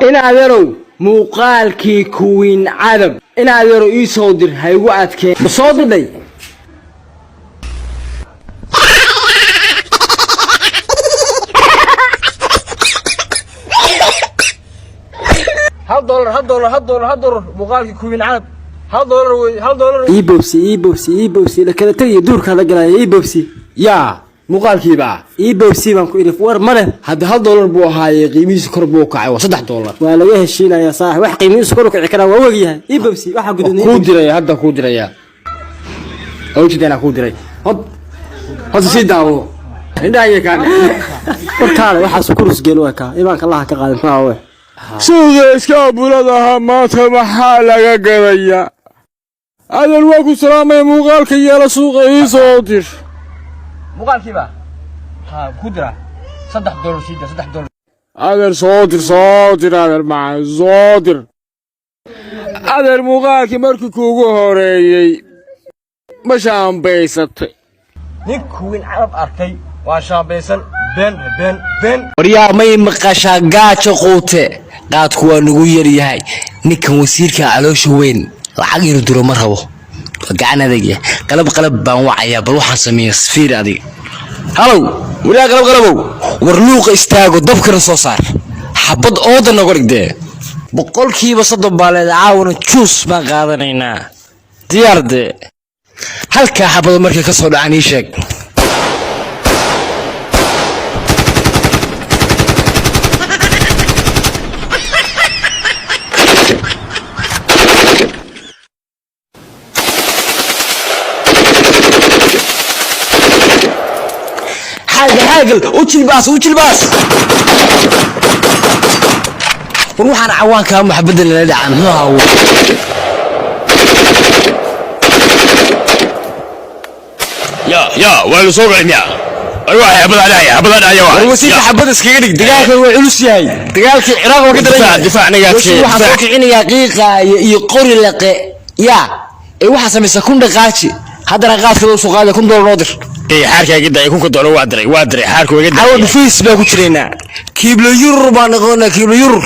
In adeerow, muuqaalkii Queen Canab, in adeerow, ii soo dir. Ha igu adkeen. Ma soo didhay? $1, $1, $1, $1. Muuqaalkii Queen Canab $1 wey, $1. Ii bobsi, ii bobsi, ii bobsi. La kala tegiyo, duurkaa la galaya. Ii bobsi. Yaa muuqaalkiiba? Ii bobsi baan ku idhi, war male. Hadda $1 buu ahaayey, qiimihiisu kor buu kacay, waa $3. Waa laga heshiinayaa, saaxib. Wax qiimihiisu kor u kici karaa waa ogyahay. Ii bobsi waxaa gudubnay. Kuu diraya, hadda kuu diraya. Ujeedana kuu diray. Hod horta sii daawo, indhaha kaa. Warkaale, waxaas kurus geel waa kaa imaanka Allaha ka qaaday. Muxuu ahaa? Suuqa iskaabulada maanta maxaa laga gadayaa? Adeer, waa ku salaamaya. Muuqaalka yeela suuqa ii soo dir. Muuqaalkiiba ha ku dira, $3 sii daa, $3. Adeer, soo dir, soo dir. Adeer macaan, soo dir. Adeer, muuqaalkii markii kuugu horeeyey ma shaambaysatay? Nin Queen Canab arkay waa shaambaysan. Been, been, been. Waryaa, may maqashaa? Gaajo quute, qaadku waa nagu yaryahay. Ninkan wasiirka caloosha weyn lacag inuu diro ma rabo, waa gacan adagya. Qalab qalab baan wacayaa. Bal waxaan sameeya fiir adiga. Halow, waryaa qalab qalabow, war luuqa istaago, dabkana soo saar, xabad ooda noga dhigdee. 30% baa leeda. Caawana juus baan qaadanaynaa. Diyaar dee. Halkaa xabado markay ka soo dhacaan ii sheeg. Xaagal, xaagal, u jilbaas, u jilbaas. War waxaan cawaankaa maxabadda lala dhacaa muxuu ahaa? Ya ya, waa la soo galay miya? Waa xabada dhacaya, xabada dhacaya waa. War wasiirka xabada iskaga dhig. Dagaalkan waa culus yahay, dagaalkii Ciraaq waa ka daran yahay. Difaac, difaac naga adkeey. Wasiir, waxaan soo difaac. kicinayaa qiiqa iyo qori laqe ya ee waxaa samaysa kun dhaqaaji. Haddana qaadka loo soo qaaday, $1000 noo dir. Ee xaarka iga daay, $1000 waa diray, waa diray, xaarku iga Caawa daay. dhufays baa ku jiraynaa. Kiiblo yurur baan noqonaa, kiiblo yurur.